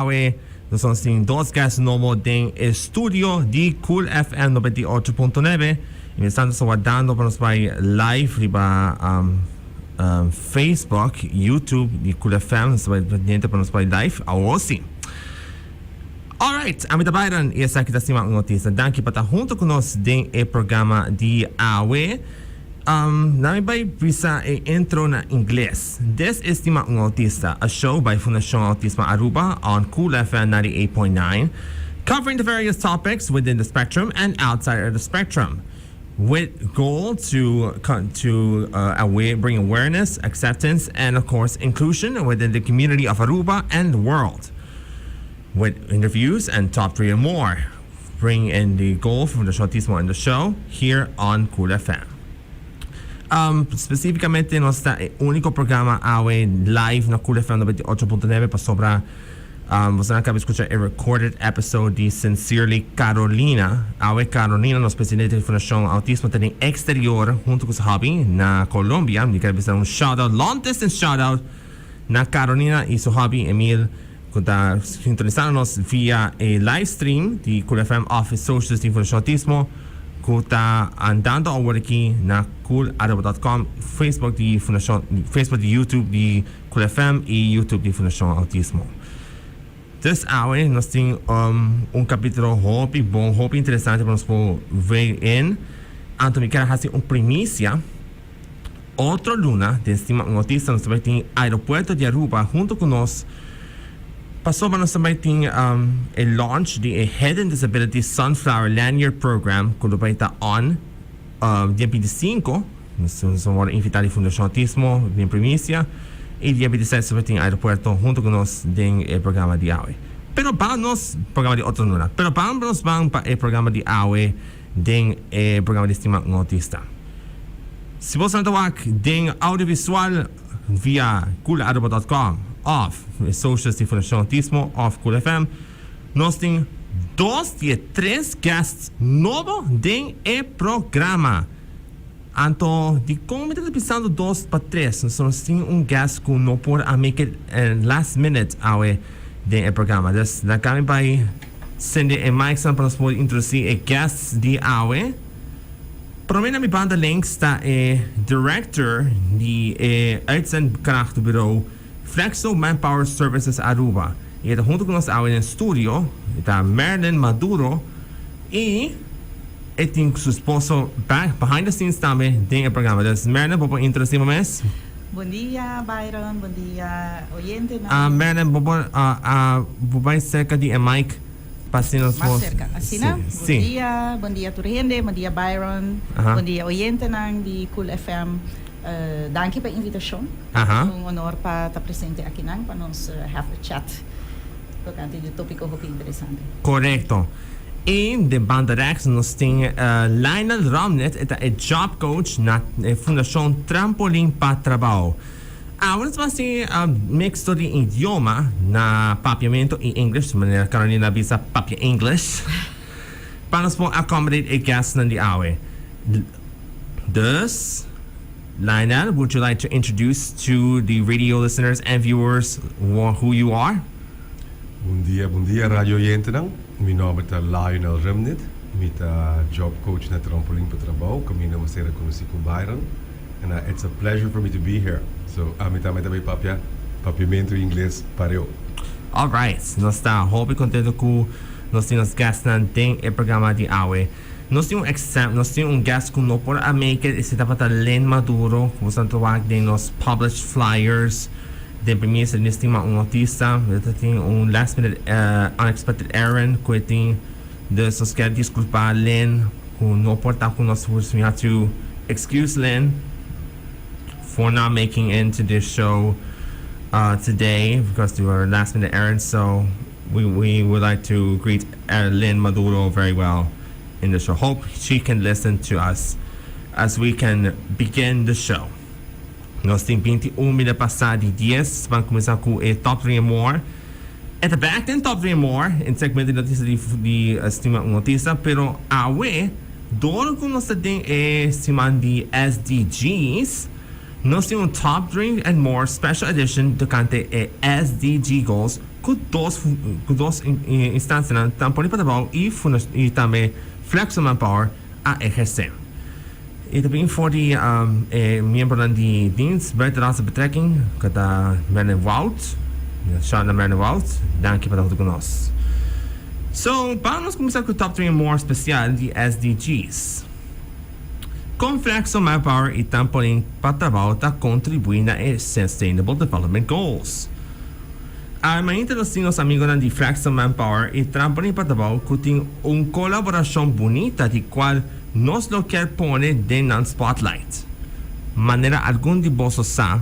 Awe nos nos tin dos guest nobo den e studio di Cool FM 98.9 y mi sta wardando pa nos bay live riba Facebook, YouTube di Cool FM. Nos bay pendiente pa nos bay live awo si. Alright, ami ta Byron y esaki ta Stima un Autista. Danki pa ta hunto cu nos den e programa di awe. Na mi bay bisa e intro na Ingles. This is Stima un Autista, a show by Fundacion Autismo Aruba on Cool FM 98.9, covering the various topics within the spectrum and outside of the spectrum, with goal to bring awareness, acceptance, and of course inclusion within the community of Aruba and the world. With interviews and top three and more. Bring in the goal from the Autismo in the show here on Cool FM. Specificamente nos ta e unico programa awe live na Cool FM 98.9 pasobra bo a caba di scucha e recorded episode di Sincerely Carolina. Awe Carolina, nos presidente di Fundacion Autismo, ta den exterior hunto cu su hubby na Colombia. Mi kier un shout out, long distance shout out na Carolina y su hubby Emil, cu ta sintonisando nos via e live stream di Cool FM of socials di Fundacion Autismo, cu ta andando awor aki na coolaruba.com, Facebook di Fundacion, Facebook di YouTube di Cool FM y YouTube di Fundacion Autismo. Dus awe nos tin un capitulo hopi bon, hopi interesante pa nos por in. Anto mi kier haci un primicia. Otro luna, den Stima un Autista, nos tambe tin Aeropuerto di Aruba hunto cu nos. Pasobra nos tambe tin e launch di e Hidden Disability Sunflower Lanyard Program, cu lo bay ta on dia 25. Nos ta wordo invita di Fundacion Autismo den primicia. Y dia 26 nos tin Aeropuerto hunto cu nos den e programa di awe. Pero pa nos programa di otro luna. Pero pa nos ban pa e programa di awe den e programa di Stima un Autista. Si bo ta wak den audiovisual via coolaruba.com of socials di Fundacion Autismo of Cool FM, nos tin dos di tres guests nobo den e programa. Anto, di con mi ta pensando dos pa tres, nos tin un guest cu no por a make it last minute awe den e programa. Dus, laga mi bay sende e mics pa nos por introduci e guests di awe. Prome na mi banda links ta e director di e uitzendkrachtbureau Flexo Manpower Services Aruba. Y ta hunto cu nos awe den studio, ta Marilyn Maduro y e tin su esposo back behind the scenes tambe den e programa. Dus Marilyn, bo por introduci bo mes? Bon dia, Byron. Bon dia, oyente. Marilyn, bo por bo bay cerca di e mic pa asina nos Mas cerca. Asina? Bon dia, bon dia tur hende, bon dia Byron, bon dia oyentenan di Cool FM. Danki pa e invitacion. Un honor pa ta presente akinan pa nos have a chat tocante di topico hopi interesante. Correcto. Y den banda rechts nos tin Lionel Romnet, e ta e job coach na Fundacion Trampolin pa Trabao. Awe nos ta haci mixto di idioma na Papiamento y English, manera Carolina a bisa Papia English, pa nos por accommodate e guestnan di awe. Dus, Lionel, would you like to introduce to the radio listeners and viewers who you are? Bon dia, bon dia, radio oyentenan. Mi nomber ta Lionel Rumnit. Mi ta job coach na Trampolin pa Trabou. Caminda mi a conoci cu Byron. And it's a pleasure for me to be here. So, ami tambe tambe papia, papiamento y ingles pareu. All right. Nos ta hopi contento cu nos tin nos guestnan den e programa di awe. Nos tin un exam, nos tin un guest cu no por a make it, esey tabata Lynn Maduro, cu bo ta wak den nos published flyers den premisa di Stima un Autista. E tin un last minute unexpected errand cu e tin. Dus nos kier disculpa Lynn cu no por ta cu nos. We have to excuse Lynn for not making into this show today because there were last minute errands. So we would like to greet Lynn Maduro very well in the show. Hope she can listen to us as we can begin the show. Nos tin 21 minuut pasa di 10. Ban cuminsa cu e top 3 and more. At the back den top 3 and more, in segmento di noticia di Stima un Autista, pero awe, door cu nos ta den e siman di SDGs, Nos tin un Top Drink and More Special Edition tocante e SDG Goals cu dos cu dos instancianan Trampolin pa Trabou y y tambe Flexo Manpower a eherce. Y ta bin for di e miembronan di Dienst Buitenlandse Betrekking cu ta Merlin Wout. Shout na Merlin Wout, danki pa ta hunto cu nos. So, pa nos cuminsa cu Top Drink and More special di SDGs. Kon Flexo Manpower i Trampolin pa Trabou ta kontribuí na e Sustainable Development Goals? Awe nos tin nos amigonan di Flexo Manpower i Trampolin pa Trabou ku tin un kolaborashon bunita di kual nos lo kier pone den nan spotlight. Manera algun di boso sa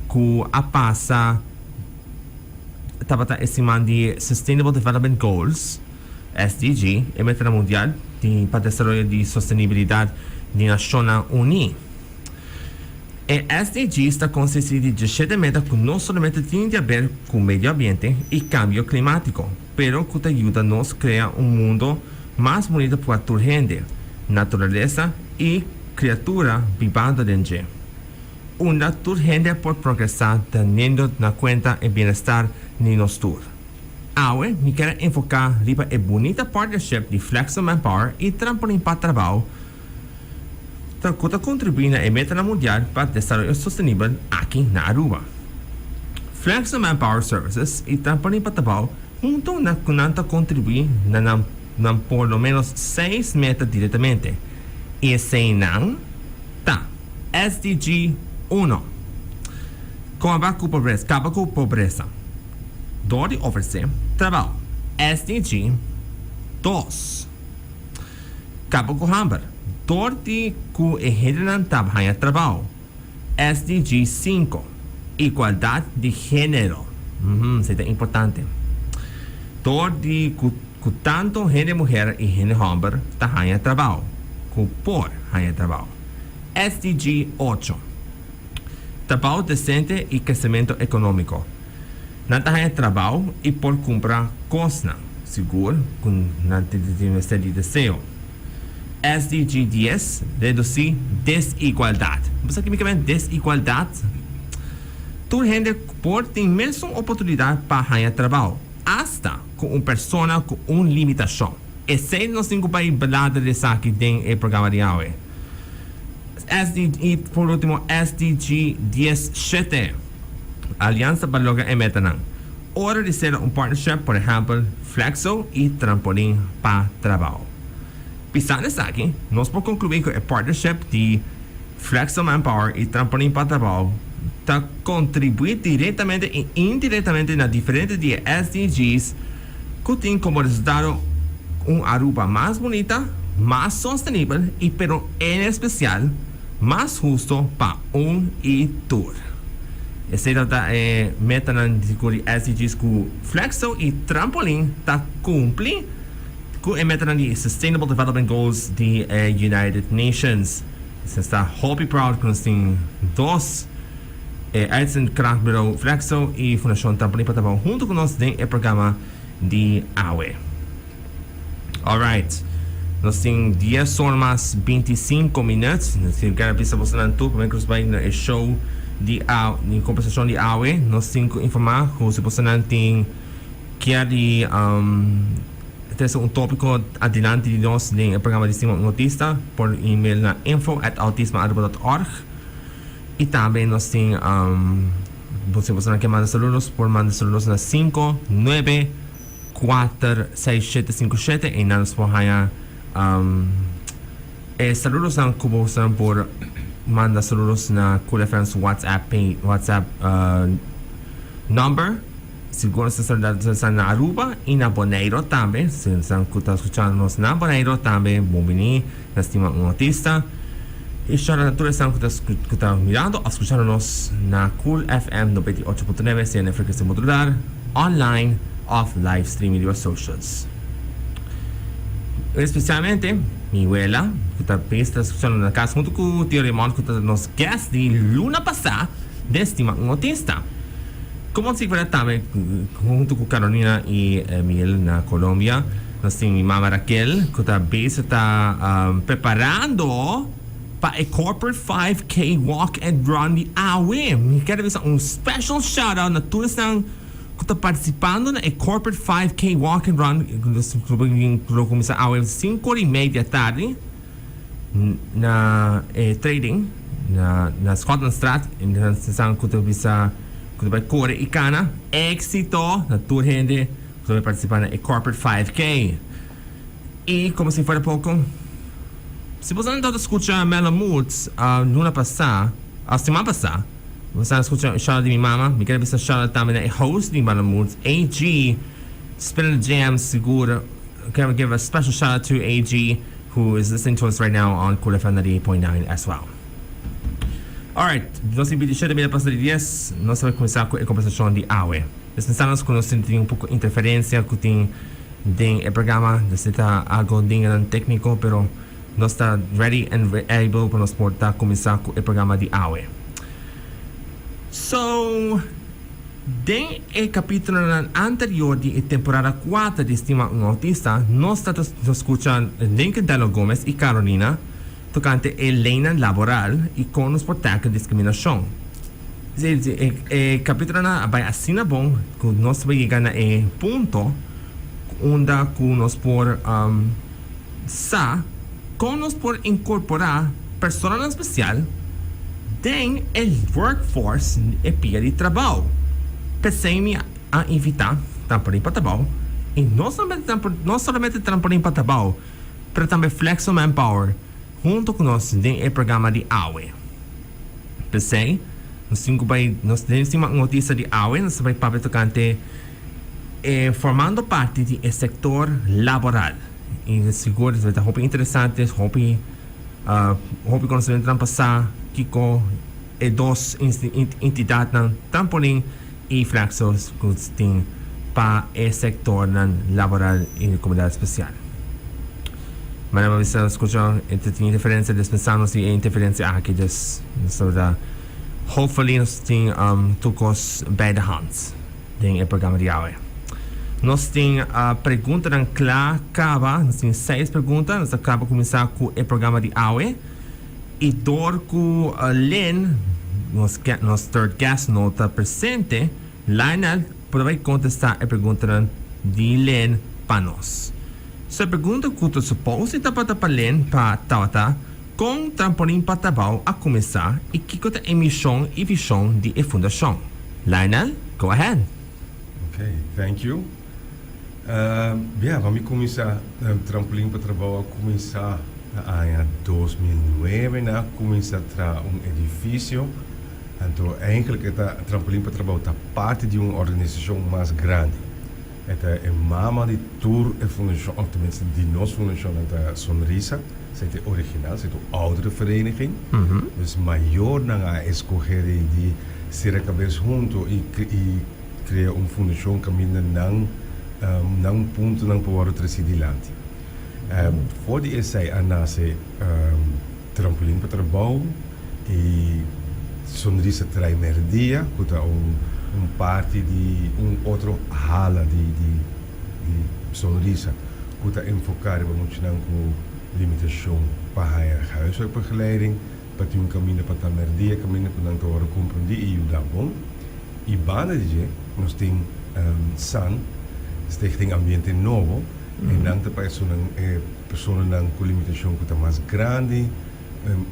ku a pasa tabata e siman di Sustainable Development Goals, SDG, e metanan mundial di pa desaroyo di sostenibilidat di Nashonnan Uní. E SDGs ta konsistí di diesshete meta ku no solamente tin di aber ku medio ambiente i kambio klimátiko, pero ku ta yuda nos krea un mundo mas bunita pa tur hende, naturalesa i kriatura bibando den dje, unda tur hende por progresá teniendo na kuenta e bienestar di nos tur. Awe mi kier a enfoká riba e bunita partnership di Flexo Manpower i Trampolin pa Trabou ta ku ta kontribuí na e metanan mundial pa desaroyo sostenibel aki na Aruba. Flexo Manpower Services i Trampolin pa Trabou hunto na ku nan ta kontribuí na nan nan por lo ménos seis meta direktamente i eseinan ta, SDG uno, Kaba ku pobresa, kaba ku pobresa. Dor di ofresé trabou. SDG dos. Kaba ku hamber. Dor di ku e hendenan ta haña trabou. SDG sinku. Igualdat di género. Esei ta importante. Dor di ku ku tantu hende muher i hende hòmber ta haña trabou, ku por haña trabou. SDG ocho. Trabou desente i kresementu ekonómiko. Nan ta haña trabou i por kumpra kosnan, sigur ku nan tin mester di deseo. SDG dies, Redusí desigualdat. Bo sa kiko men desigualdat? Tur hende por tin mesun oportunidat pa haña trabou, asta ku un persona ku un limitashon. Esei nos tin ku bai bladra di esaki den e programa di awe. SDG y por ultimo SDG diesshete, Aliansa pa logra e metanan. Ora di sera un partnership, por ehempel Flexo y Trampolin pa Trabao. Pisando esaki, nos por conclui cu e partnership di Flexo Manpower y Trampolin pa Trabao ta contribui directamente y indirectamente na diferente di e SDGs cu tin como resultado un Aruba mas bunita, mas sostenibel y pero en especial mas husto pa un y tur. Esey tabata e metanan di sigur di SDGs cu Flexo y Trampolin ta cumpli cu e metanan di Sustainable Development Goals di e United Nations. Nos ta hopi proud cu nos tin dos E Uitzendkrachtbureau Flexo y Fundacion Trampolin pa trabao hunto cu nos den e programa di awe. Alright, nos tin dies or mas binticinco minuut. Nos tin kier a bisa bosonan tur prome cu nos bay na e show di awe, di conversacion di awe. Nos tin cu informa cu si bosonan tin kier di trece un topico adilanti di nos den e programa di Stima un Autista por email na info at autismoaruba dot org. I tambe nos tin si bosonan ke manda saludos por manda saludos na sinku nuebe kuater seis shete sinku shete einan nos por haña e saludosnan ku bosonan por manda saludos na Cool FM su WhatsApp WhatsApp number. Sigur nos ta saluda esnan na Aruba i na Boneiro tambe. Si esnan ku ta skuchando nos na Boneiro tambe bon bini na Stima un Autista. I shoutout na tur esnan ku ta ku ta mirando òf skuchando nos na Cool FM 98.9 sea na e frekuensia modular, online òf live streaming riba socials. Espesialmente mi wela ku ta ta skuchando na kas huntu ku tio Raymond ku ta nos guest di luna pasá den Stima un Autista. Como si fuera tambe hunto cu Carolina y Emil na Colombia. Nos tin mi mama Raquel cu ta bezig ta preparando Pa e Corporate 5K Walk and Run di awe. Mi kier bisa un special shout out na tur esnan ku ta partisipando na e Corporate 5K Walk and Run ku lo kuminsá awe sinku ora i mei di atardi na e trading na na Schotlandstraat. Esnan ku ta bisa ku ta bai kore i kana. Éksito na tur hende ku ta bai partisipá na e Corporate 5K. I komo si fuera poko, si boso nan tabata skucha Melo Moods luna pasá, òf siman pasá, boso a skucha un shoutout di mi mama. Mi kere bisa shoutout tambe na e host di Melo Moods, AG, spinning the jams sigur. Kere give a special shoutout to AG who is listening to us right now on Cool FM 98.9 as well. Alright, nos tin binti shete mira pasa di dies, nos ta bai kuminsá ku e kombersashon di awe. Nos pensa nos ku nos tin un poko interferensia ku tin den e programa, nos ta algo dinganan tékniko, pero nos ta ready and able pa nos por ta kuminsá ku e programa di awe. So, den e kapítulonan anterior di e temporada kuater di Stima un Autista, nos ta ta skucha Lincoln Dello Gomez i Carolina tokante e leinan laboral i kon nos por tackle diskriminashon. E capítulonan a bai asina bon cu nos ta yega na e punto unda cu nos por sa con nos por incorpora personanan special den e workforce, e pia di trabao. P'esey mi a invita Trampolin pa Trabao y no solamente Trampolin pa Trabao pero tambe Flexo Manpower hunto cu nos den e programa di awe. P'esei, nos tin ku bai, nos den stima un notisia di awe, nos ta bai papia tokante e formando parti di e sektor laboral. I sigur esei ta hopi interesante, hopi hopi konosementunan pa sa kiko e dos entidatnan Trampolin i Flexo ku tin pa e sektornan laboral i komunidat spesial. Manera bo bisa skucha e ta tin interferensia des pensa nos di e interferensia aki des nos ta bira hopefully nos tin tur kos bij de hand den e programa di awe. Nos tin preguntanan kla kaba nos tin seis pregunta nos ta kaba kuminsá ku e programa di awe i dor ku Lynn nos nos third guest no ta presente Lionel por bai kontestá e preguntanan di Lynn pa nos. Su e pregunta ku ta supose tabata pa Lynn pa tabata, Kon Trampolin pa Trabou a kuminsá i kiko ta e mishon i vishon di e fundashon? Lionel, go ahead. Ok, thank you. Bia, pa mi kuminsá, Trampolin pa Trabou a kuminsá na aña 2009. Nan a kuminsá traha un edifisio. Anto eigenlijk e ta Trampolin pa Trabou ta parti di un organisashon mas grandi. E ta e mama di tur e fundashon, of tenminste di nos fundashonnan ta Sonrisa. Esei ta e original, esei ta un ouderenvereniging. Dus mayornan a escoge di di sera cabes hunto y y crea un fundashon caminda nan nan puntonan por wòrdu tresi dilanti. For di esei a nase Trampolin pa Trabou y Sonrisa Trae Merdia cu ta un un parti di un otro hala di di di Sonrisa cu ta enfoca riba muchanan cu limitacion pa haya huiswerkbegeleiding, pa tin un caminda pa ta merdia, caminda cu nan ta worde comprendi y yuda bon. Y banda di dje nos tin san, Stichting Ambiente Nobo, y nan ta pa esunnan e personanan cu limitacion cu ta mas grandi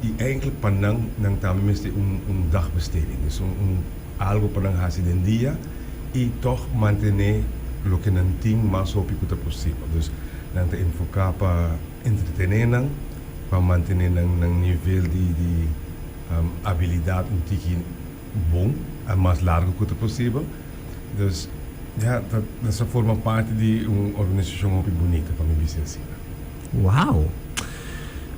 y eigenlijk pa nan, nan tambe mester un un dagbesteding, dus un un algo pa nan haci den dia y toch mantene loke nan tin mas hopi cu ta posibel. Dus nan ta enfoca pa entretene nan, pa mantene nan nan nivel di di habilidad un tiki bon, mas largo cu ta posibel. Dus ja, ta nos a forma parti di un organisacion hopi bunita pa mi bisa asina. Wow!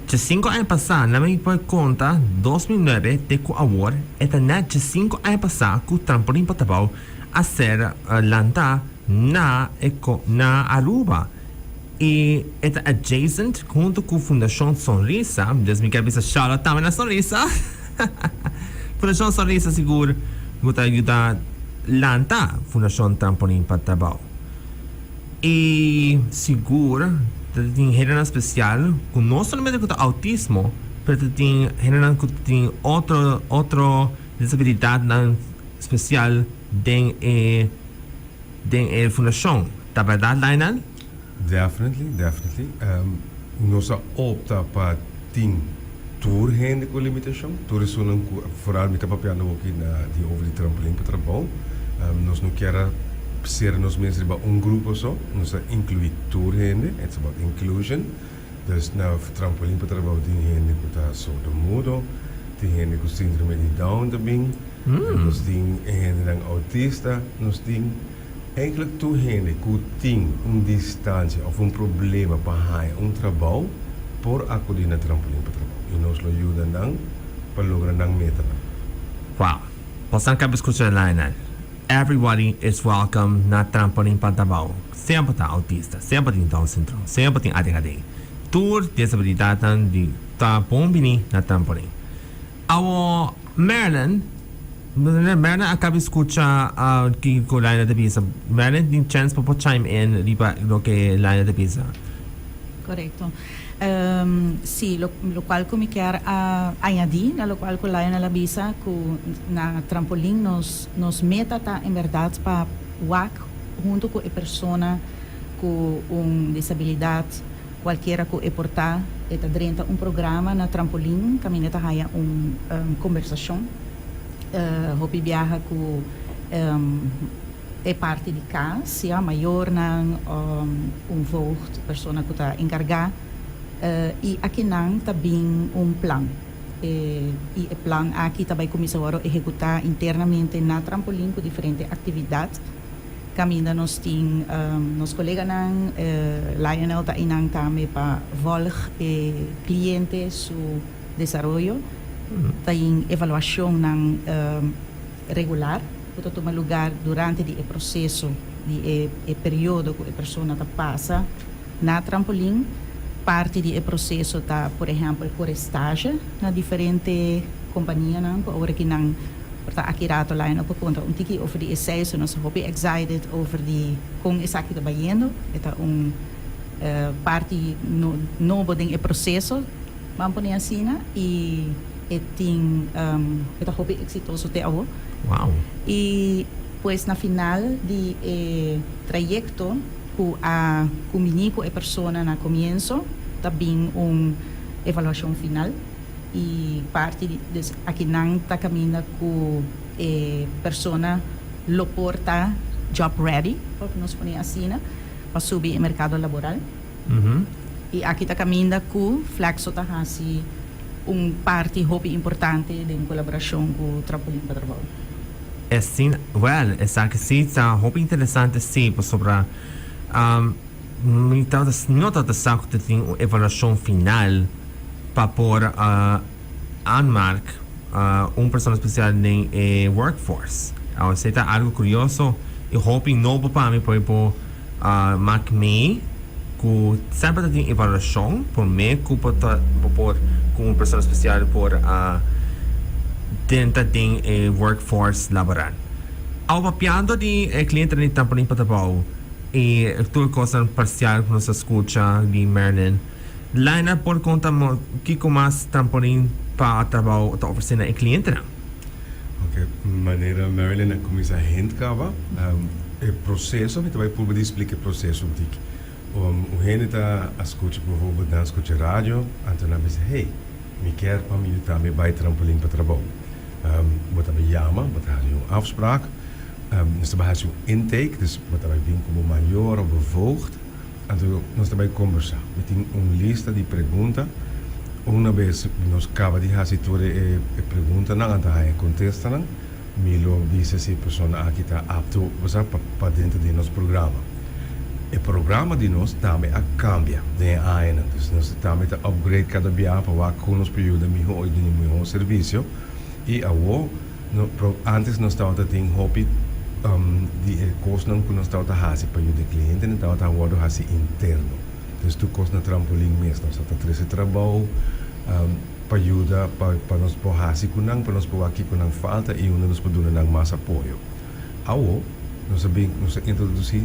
Djesinku aña pasá nan mi por konta 2009 te ku awor e ta nèt djesinku aña pasá ku Trampolin pa Trabou a ser lantá na e na Aruba i e ta adjacent huntu ku Fundashon Sonrisa, dus mi kier bisa shout out tambe na Sonrisa. Fundashon Sonrisa sigur ku ta yuda lanta Fundashon Trampolin pa Trabou. I sigur ta tin hendenan spesial ku no solamente ku ta outismo. Pero tin hendenan ku tin otro otro disabilidatnan spesial den e den e fundashon. Ta bèrdat, Lionel? Definitely, definitely. Nos a opta pa tin tur hende ku limitashon, tur esunnan ku, foral mi ta papiando aki na di over di Trampolin pa Trabou. Nos no kier a sera nos mes riba un grupo so, nos a inkluí tur hende, it's about inclusion. Dus na Trampolin pa Trabou tin hende ku ta sordomudo, tin hende ku síndrome di Down ta bin, nos tin hendenan autista, nos tin eigenlijk tur hende ku tin un distansia òf un problema pa haña un trabou por akudí na Trampolin pa Trabou i nos lo yuda nan pa logra nan metanan. Wow! Bosan kaba skucha Lionel. Everybody is welcome na Trampolin pa Trabou. Sea bo ta autista, sea bo tin Down syndrome, sea bo tin ADHD. Tur disabilidatnan di ta bon bini na Trampolin. Awo Marilyn, Marilyn a kaba skucha kiko Lionel ta bisa. Marilyn tin chance pa por chime in riba loke Lionel ta bisa. Korekto. Sí, lokual ku mi kier a añadí na lokual ku Lionel a bisa ku na Trampolin nos nos meta ta en bèrdat pa wak huntu ku e persona ku un disabilidat kualkiera ku e por ta, e ta drenta un programa na Trampolin kaminda ta haña un kombersashon hopi biaha ku E parti di cas, ya, mayornan, un voogd, persona cu ta encarga, y akinan ta bin un plan. Y e plan aki ta bay cuminsa worde ehecuta internamente na Trampolin cu diferente actividad. Caminda nos tin nos coleganan, Lionel ta eynan tambe pa volg e cliente su desaroyo. Ta yin evaluacionnan regular ku ta tuma lugar durante di e proseso di e e periodo ku e persona ta pasa na Trampolin. Parti di e proseso ta por ehèmpel kore stage na diferente kompanianan ku awor aki nan por ta aki rato line up pa konta un tiki over di esei. So nos ta hopi excited over di kon esaki ta bayendo. E ta un parti nobo den e proseso, ban pone asina, i. E tin e ta hopi exitoso te awo. Wow. Y pues na final di e trayecto cu a cumbini cu e persona na comienzo ta bin un evaluacion final y parti di dus akinan ta caminda cu e persona lo por ta job ready por nos pone asina pa subi e mercado laboral. Y aki ta caminda cu Flexo ta haci un parti hopi importante den colaboracion cu Trampolin pa Trabou. Esina, well, esaki si ta hopi interesante si, pasobra mi tabata, no tabata sa cu ta tin un evaluacion final pa por aanmerk un persona special den e workforce. Awor esey ta algo curioso y hopi nobo pa mi por por mak mi ku semper ta tin evaluashon promé ku bo ta bo por ku un persona spesial por drenta den e workforce laboral. Awo papiando di e klientenan di Trampolin pa Trabou i tur kosnan parsial ku nos a skucha di Merlin, Lina por konta kiko mas Trampolin pa Trabou ta ofresé na e klientenan? Ok, manera Marilyn a cuminsa hint caba, e proceso, mi ta bay purba di splica e proceso un tiki. Un hende ta a scucha bijvoorbeeld nan scucha radio, anto nan bisa, hey, mi kier pa mi yu tambe bay Trampolin pa Trabou. Bo ta bay yama, bo ta haci un afspraak, nos ta bay haci un intake, dus bo ta bay bin cu bo mayor of bo voogd, Anto nos ta bai kombersá. Mi tin un lista di pregunta. Una bes nos kaba di hasi tur e preguntanan, anto haña e kontestanan, mi lo bisa si e persona aki ta apto, bo sa, pa pa dentro di nos programa. E programa di nos tambe a kambia den e añanan. Dus nos tambe ta upgrade kada biaha pa wak kon nos por yuda mihó i duna mihó servisio. I awor. No, pero antes nos tabata tin hopi di e kosnan ku nos tabata hasi pa yuda e klientenan tabata wòrdu hasi interno. Dus tur kos na Trampolin mes. Nos tabata trese trabou pa yuda pa pa nos por hasi ku nan, pa nos por wak kiko nan falta i unda nos por duna nan mas apoyo. Awo nos a bin nos a introdusí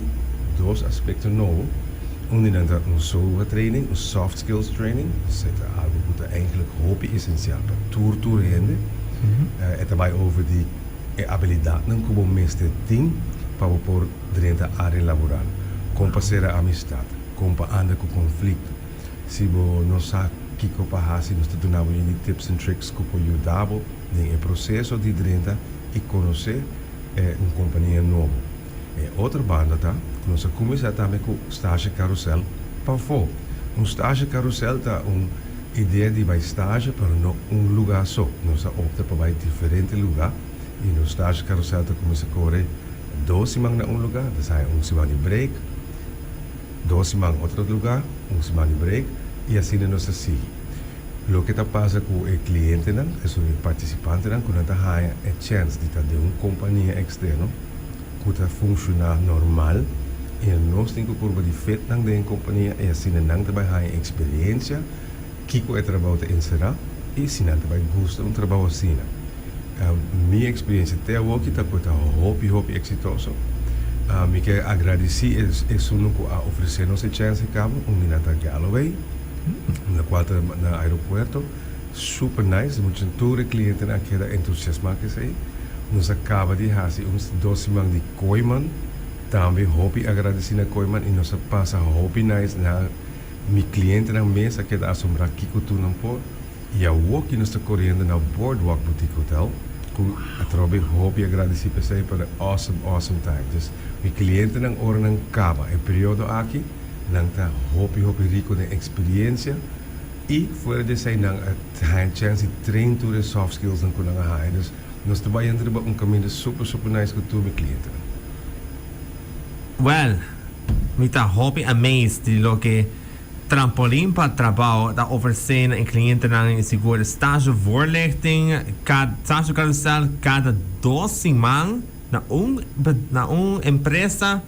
dos aspekto nobo. Un di nan ta un SOA training, un soft skills training. Esei ta algu ku ta eigenlijk hopi esensial pa tur tur hende. E ta bai over di e abilidatnan ku bo mester tin pa bo por drenta área laboral. Kon pa sera amistat, kon pa anda ku konflikto. Si bo no sa kiko pa hasi nos ta duna bo yindi tips and tricks ku por yuda bo den e proseso di drenta i konosé un kompania nobo. E otro banda ta ku nos a kuminsá tambe ku stage karusèl pafó. Un stage karusèl ta un idea di bai stage pero no un lugá so. Nos a opta pa bai diferente lugá i nos stage karusèl ta kuminsá kore dos siman na un lugá, ta haña un siman di break, dos siman otro lugá, un siman di break i asina nos ta sigui. Loke ta pasa ku e klientenan, esun e partisipantenan ku nan ta haña e chèns di ta den un kompania eksterno ku ta funshoná normal i nos tin ku purba di fit nan den e kompania i asina nan ta bai haña eksperensia kiko e trabou ta enserá i si nan ta bai gusta un trabou asina. Mi eksperensia te awoki ta ku e ta hopi hopi eksitoso. Mi ke agradisí esunnan ku a ofresé nos e chèns e kaba, un di nan ta Galloway, na kual ta na aeropuerto. Super nice, mucha tur e klientenan a keda entusiasmá ku esei. Nos a kaba di hasi un dos siman di Kooiman, tambe hopi agradesí na Kooiman i nos a pasa hopi nice na mi klientenan mes a keda asombrá kiko tur nan por. I awor ki nos ta koriendo na Boardwalk Boutique Hotel, ku atrobe hopi agradesí p'esei pa the awesome awesome time. Dus mi klientenan ora nan kaba e periodo aki, nan ta hopi hopi riku den eksperiensia i fuera di esei nan a haña chèns di train tur e soft skillsnan ku nan a haña. Dus nos ta bayendo riba un kaminda super super nice ku tur mi klientenan. Well, mi ta hopi amazed di loke Trampolin pa Trabao ta ofresé na e klientenan i sigur stage voorlichting, stage karusèl kada dos siman na un na un empresa.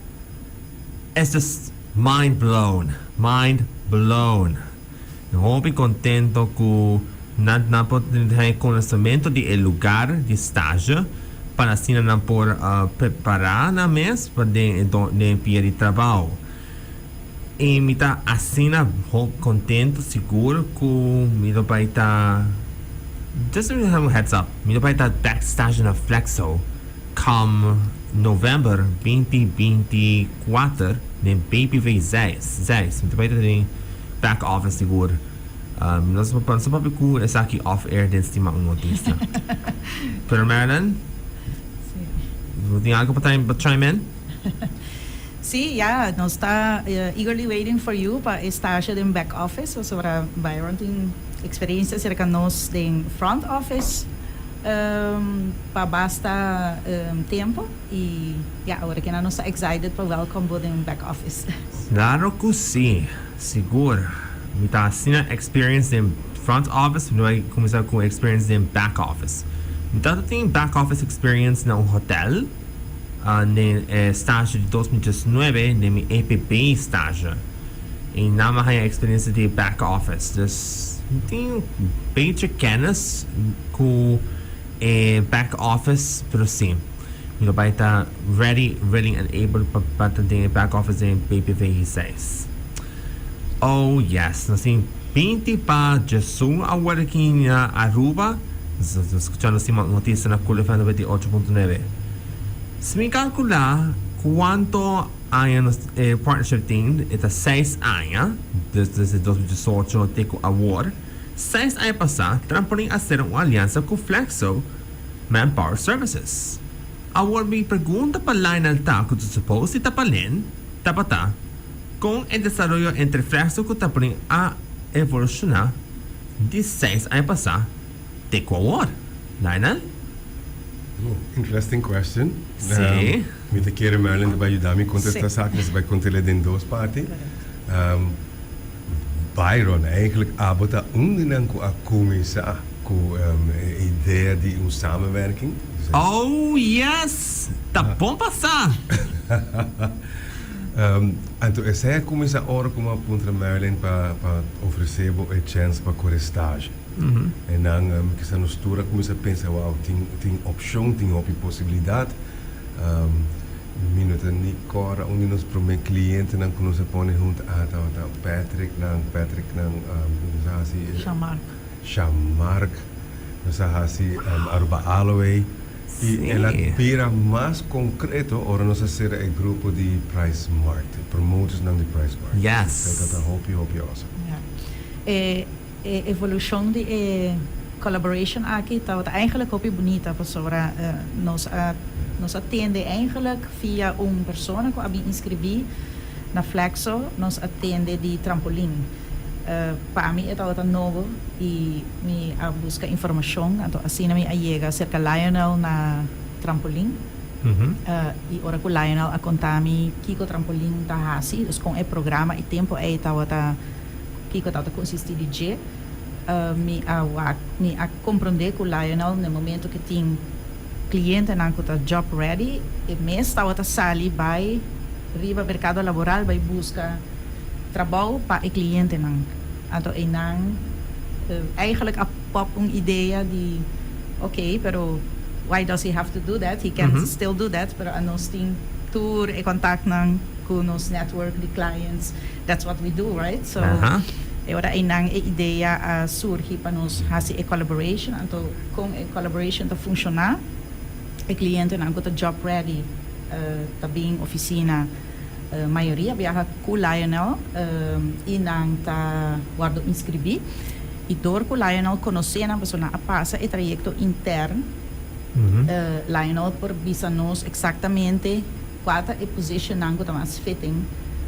It's just mind blown, mind blown. Mi hopi kontento ku nan nan por haña konosementu di e lugar di stage pa asina nan por prepará nan mes pa den den pia di trabao. I mi ta asina hopi contento sigur cu mi lo bay ta just to have un heads up mi lo bay ta back stage na Flexo come November 2024 den BPV Zeist Zeist mi ta bay ta den back office sigur nos nos a papia cu esaki off air den stima un noticia pero Marilyn bo tin algo pa chime in? Sí, ya, nos ta eagerly waiting for you pa e stage den back office, pasobra Byron tin experiencia cerca nos den front office pa basta tempo y ya, awor aki nos ta excited pa welcome bo den back office. Claro cu sí, sigur. Mi ta asina experience den front office, mi lo bay cuminsa cu experience den back office. Mi ta tin back office experience na un hotel. Den e stage di 2019 den mi EPB stage y nan mi a haya experiencia di back office dus mi tin un beetje kennis cu e back office pero si mi lo bay ta ready willing and able pa ta den e back office den BPV 6. Oh yes nos tin 20 pa djesun awor aki na Aruba. Nos ta scuchando Simon Noticia na Cool FM 98.9. Si mi calcula cuanto aña nos e partnership tin, e ta seis aña, dus desde 2018 te cu awor. Seis aña pasa Trampolin a cera un aliansa cu Flexo Manpower Services. Awor mi pregunta pa Lionel ta cu ta suppose di ta pa Lynn, tabata, Kon e desaroyo entre Flexo ku Trampolin a evolushoná di seis aña pasá te ku awor? Lionel? Oh, interesting question. Sí. Mi ta kere Merlin ta bai yuda mi kontestá esaki, nos ta bai kont'e den dos parti. Byron, eigenlijk abo ta un di nan ku a kuminsá ku e idea di un samenwerking. Oh, yes! Ta bon pasá! Anto esei a kuminsá ora ku mi a puntra Marilyn pa pa ofresé bo e chèns pa kore stage. E nan mi kisa nos tur a kuminsá pensa, wow, tin tin opshon, tin hopi posibilidat. Mi no ta ni kòrda un di nos promé klientenan ku nos a pone huntu a tabata Patrick nan, Patrick nan nos a hasi Jean-Marc. Jean-Marc, nos a hasi Aruba Aloe i el a bira mas konkreto ora nos a sera e grupo di Price Mart, e promotersnan di Price Mart. Yes. E ta hopi hopi awesome. Ja. E e evolushon di e collaboration aki tabata eigenlijk hopi bunita pasobra nos a nos a tende eigenlijk via un persona ku a bin inskribí na Flexo nos a tende di trampolin. Pa mi e tabata nobo i mi a buska informashon anto asina mi a yega serka Lionel na trampolin. I ora ku Lionel a konta mi kiko trampolin ta hasi, dus kon e programa e tempu ei tabata kiko tabata konsistí di dje, mi a wak mi a komprondé ku Lionel na e momento ku tin klientenan ku ta job ready e mes tabata sali bai riba merkado laboral bai buska trabou pa e klientenan. Anto einan eigenlijk a pop un idea di ok pero why does he have to do that? He can still do that pero anos tin tur e kontaktnan ku nos network di clients that's what we do right? So e ora einan e idea a surgi pa nos hasi e collaboration anto kon e collaboration ta funshoná e klientenan ku ta job ready ta bin ofisina. Mayoria biaha ku Lionel i nan ta wòrdu inskribí. I dor ku Lionel konosé nan pasobra nan a pasa e trayekto intern, Lionel por bisa nos eksaktamente kua ta e positionnan ku ta mas fitting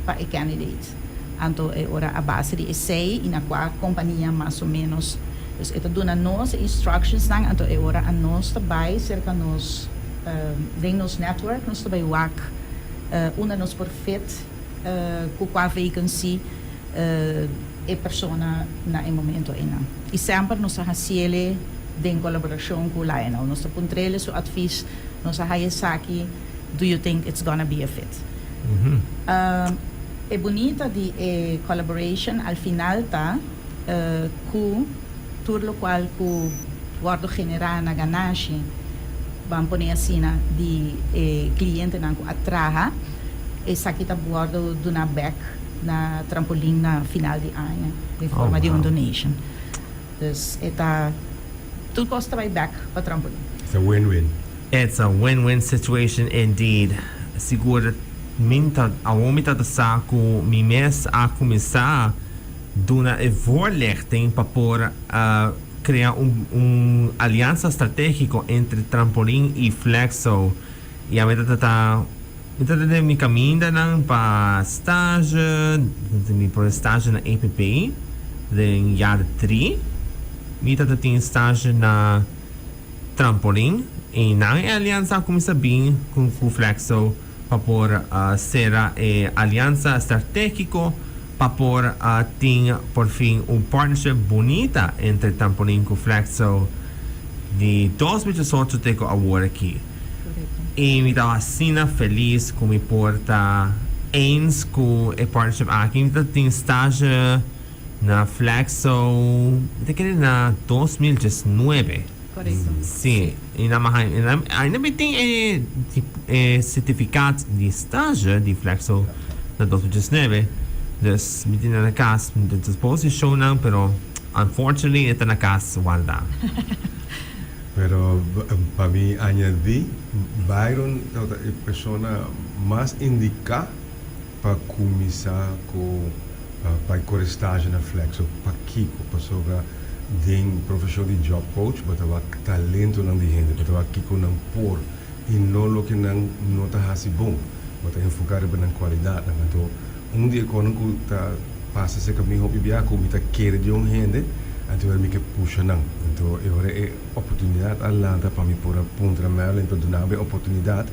pa e candidate. Anto e ora a base di esei i na kua kompania mas o ménos. Dus e ta duna nos e instructionsnan anto e ora anos ta bai serka nos den nos network nos ta bai wak. Unda nos por fit ku kua vacancy e persona na e momento einan. I semper nos ta hasiele den kolaborashon ku Lionel. Nos ta puntrele su advies, nos a haya esaki, do you think it's gonna be a fit? E bunita di e collaboration al final ta ku tur lokual ku wòrdu generá na ganashi, ban pone asina, di e klientenan ku a traha, esaki ta wòrdu duná bèk na Trampolin na final di aña den forma di un donation. Dus e ta tur kos ta bai bèk pa Trampolin. It's a win-win. It's a win-win situation indeed. Sigur mi ta awor mi ta ta sa ku mi mes a kuminsá duna e voorlichting pa por crea un un alianza strategico entre Trampolin y Flexo y a mi ta trata mi ta trata den mi camindanan pa stage mi por stage na APP den jaar drie mi ta tin stage na Trampolin y nan e alianza a cuminsa bin cu cu Flexo. Pa por sera e aliansa strategico pa por tin por fin un partnership bunita entre Trampolin cu Flexo di 2018 te cu awor aki. Y mi ta asina feliz cu mi por ta eens cu e partnership aki. Mi ta tin stage na Flexo mi ta kere na 2019. Korekto. Sí, i nan a haña, ainda mi tin e e sertifikat di stage di Flexo na 2019, dus mi tin nan na kas, mi ta suppose show nan, pero unfortunately e ta na kas warda. Pero pa mi añadi, Byron tabata e persona mas indiká pa kuminsá ku bai kore stage na Flexo. Pakiko? Pasobra den profeshon di job coach bo ta wak talentonan di hende, bo ta wak kiko nan por i no loke nan no ta hasi bon. Bo ta enfoká riba nan kualidatnan. Anto un di e konan ku ta pasa serka mi hopi bia ku mi ta kere di un hende, anto ora mi ke pusha nan. Anto e ora e oportunidat a lanta pa mi por a puntra Merlin pa duna mi e oportunidat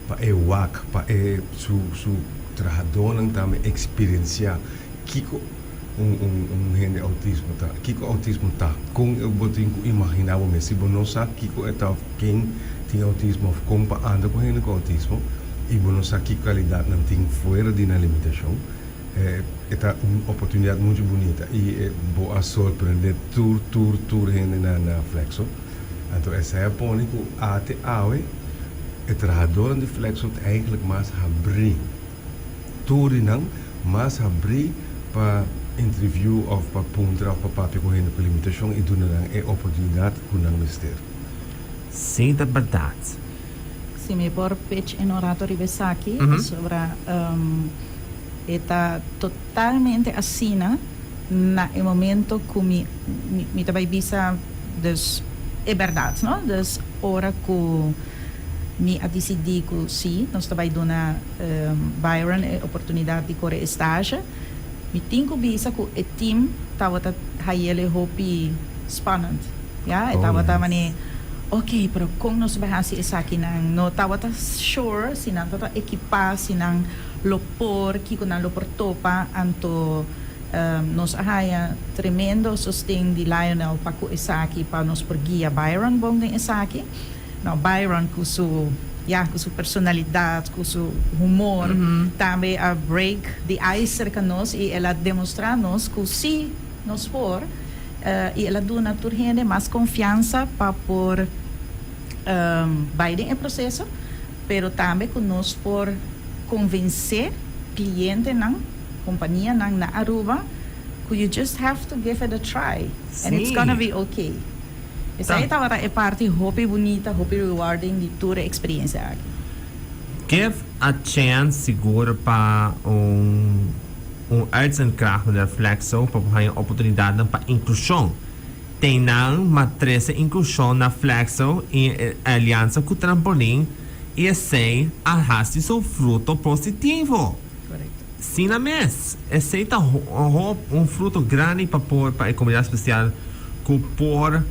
pa e wak, pa e su su trahadónan tambe eksperensiá kiko un un un hende outismo ta, kiko outismo ta, kon bo tin ku imaginá bo mes, si bo no sa kiko e ta òf ken tin outismo òf kon pa anda ku hende ku outismo i bo no sa ki kalidatnan tin fuera di nan limitashon, e ta un oportunidat muchu bunita i bo a sorprendé tur tur tur hende na na Flexo. Anto esei a pone ku ate awe. E trahadónan di Flexo ta eigenlijk mas habrí. Tur di nan mas habrí pa interview òf pa puntra òf pa papia ku hende ku limitashon i duna nan e oportunidat ku nan mester. Sí, ta bèrdat. Si mi por pitch in un rato riba esaki, pasobra e ta totalmente asina na e momento ku mi mi ta bai bisa dus e bèrdat, no? Dus ora ku mi a disidí ku sí, nos ta bai duna Byron e oportunidat di kore e stage, mi tin ku bisa ku e team tabata hayel e hopi spannend. Ya, e tabata mane, ok, pero kon nos bai hasi esakinan? No tabata sure si nan tabata ekipá, si nan lo por, kiko nan lo por topa. Anto nos a haya tremendo sosten di Lionel pa ku esaki, pa nos por guia Byron bon den esaki. No, Byron ku su, ya, ku su personalidat, ku su humor, tambe a break the ice serka nos i el a demostrá nos ku sí nos por, i el a duna tur hende mas konfiansa pa por bai den e proseso, pero tambe ku nos por konvensé klientenan, kompanianan na Aruba ku you just have to give it a try and it's gonna be okay. Esei tabata e parti hopi bunita, hopi rewarding di tur e experiencia aki. Give a chance sigur pa un un uitzendkracht manera Flexo pa por haña oportunidadnan pa inclusion. Ten nan ma trece inclusion na Flexo y e alianza cu Trampolin y esei a haci su fruto positivo. Correcto. Sina mes, esei ta un fruto grandi pa por pa e comunidad special cu por